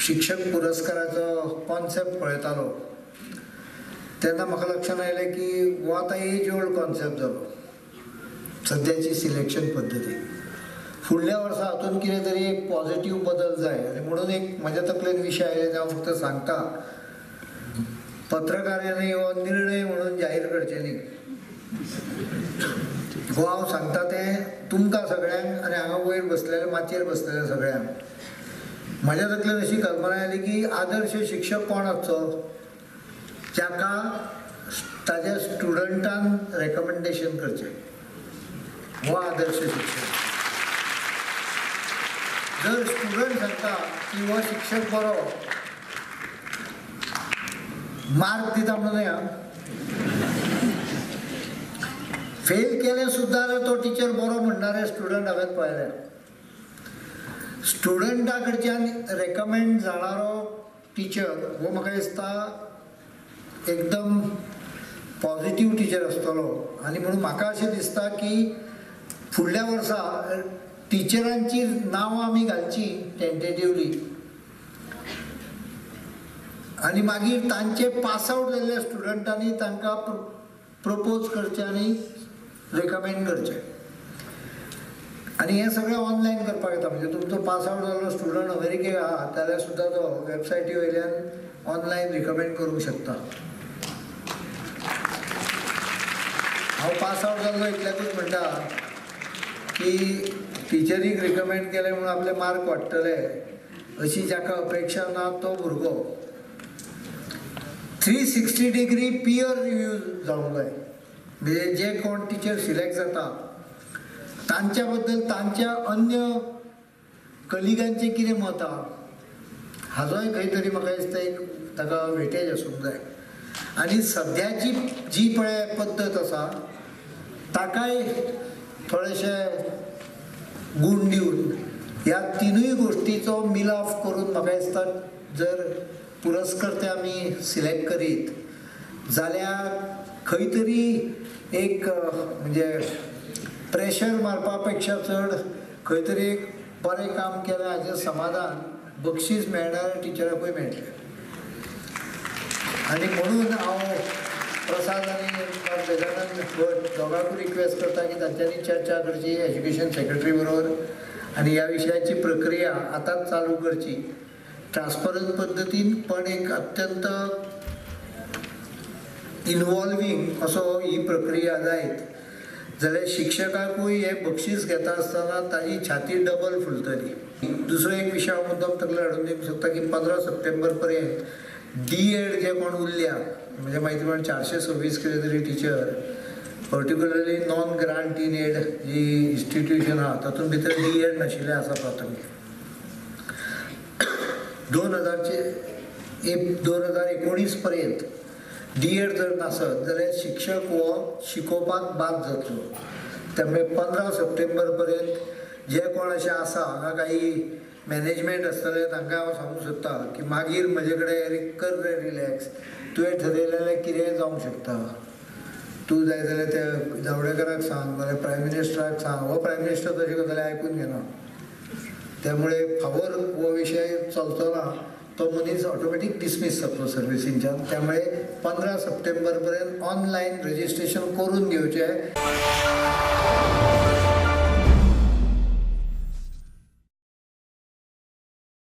शिक्षक पुरस्काराचो कॉन्सेप्ट पळयतालो तेन्ना म्हाका लक्षांत आयलें की हो आतां एज ओल्ड कॉन्सेप्ट जालो. सद्याची सिलेक्शन पद्दती फुडल्या वर्सा हातूंत कितें तरी एक पॉझिटीव बदल जाय आनी म्हणून एक म्हज्या तकलेन विशय आयले, हांव फक्त सांगता, पत्रकारांनी हो निर्णय म्हणून जाहीर करचे न्ही. हो हांव सांगता तें तुमकां सगळ्यांक आनी हांगा वयर बसलेले माचयेर बसलेले सगळ्यांक. म्हज्या तकलेन अशी कल्पना आयली की आदर्श शिक्षक कोण आसचो, जाका ताज्या स्टुडंटान रेकमेंडेशन करचें, हो आदर्श शिक्षक. जर स्टुडंट सांगता की हो शिक्षक बरो मार्क दिता म्हणून न्हय, फेल केलें सुद्दां जाल्यार तो टिचर बरो म्हणणारे स्टुडंट हांवें पळयले. स्टुडंटा कडच्यान रेकमेंड जाणारो टिचर हो म्हाका दिसता एकदम पॉझिटीव टिचर आसतलो. आनी म्हणून म्हाका अशें दिसता की फुडल्या वर्सा टिचरांची नांवां आमी घालची टेंटेटिवली आनी मागीर तांचे पास आवट जाल्ल्या स्टुडंटांनी तांकां प्रपोज करचें आनी रेकमेंड करचें. आनी हें सगळें ऑनलायन करपाक येता, म्हणजे तुमचो पास आवट जाल्लो स्टुडंट अमेरिकेक आहा जाल्यार सुद्दां तो वेबसायटी वयल्यान ऑनलायन रिकमेंड करूंक शकता. हांव पास आवट जाल्लो इतल्याकूच म्हणटा की टिचरीक रिकमेंड केलें म्हणून आपले मार्क वाडटले अशी जाका अपेक्षा ना तो भुरगो. 360 डिग्री पियर रिव्यू जावंक जाय, म्हणजे जे कोण टिचर सिलेक्ट जाता तांच्या बद्दल तांच्या अन्य कलिगांचें कितें मत आहा हाजोय खंय तरी म्हाका दिसता एक ताका वेटेज आसूंक जाय. आनी सद्याची जी पळय पद्दत आसा ताकाय थोडेशे गूण दिवन ह्या तिनूय गोश्टीचो मिलाफ करून म्हाका दिसता जर पुरस्कर्ते आमी सिलेक्ट करीत जाल्यार खंय तरी एक म्हणजे प्रेशर मारपा पेक्षा चड खंय तरी एक बरें काम केलें हाजें समाधान बक्षीस मेळणाऱ्या टिचराकूय मेळटलें. आनी म्हणून हांव प्रसाद आनी गजानन भट दोगांकूय रिक्वेस्ट करता की तांच्यांनी चर्चा करची एज्युकेशन सेक्रेटरी बरोबर आनी ह्या विशयाची प्रक्रिया आतांच चालू करची ट्रान्सपरंट पद्दतीन, पण एक अत्यंत इनवॉल्वींग असो ही प्रक्रिया जायत जाल्यार शिक्षकाकूय हें बक्षीस घेता आसतना ताजी छाती डबल फुलतली. दुसरो एक विशय हांव मुद्दम तकलेर हाडून दिवंक सोदता की 15 सप्टेंबर पर्यंत डी एड जे कोण उरल्या, म्हणजे म्हायती प्रमाण 426 कितें तरी teacher particularly non grant in aid G institution आहा तातूंत भितर डी एड नाशिल्लें आसा प्राथमीक. 2019 पर्यंत डी एड जर नासत जाल्यार शिक्षक हो शिकोवपाक बाद जातलो. त्यामुळे 15 सप्टेंबर पर्यंत जे कोण अशें आसा हांगा काही मॅनेजमेंट आसतलें तांकां हांव सांगूंक सोदता की मागीर म्हजे कडेन कर रे रिलॅक्स, तुवें ठरयलें जाल्यार कितेंय जावंक शकता, तूं जाय जाल्यार त्या जावडेकराक सांग, नाल्यार प्रायम मिनिस्टराक सांग. हो प्रायम मिनिस्टर तशें करता जाल्यार आयकून घेना, त्यामुळे फावर हो विशय चलचो ना, तो मनीस ऑटोमॅटीक डिसमीस जातलो सर्विसींच्यान. त्यामुळे 15 सप्टेंबर पर्यंत ऑनलायन रजिस्ट्रेशन करून घेवचें.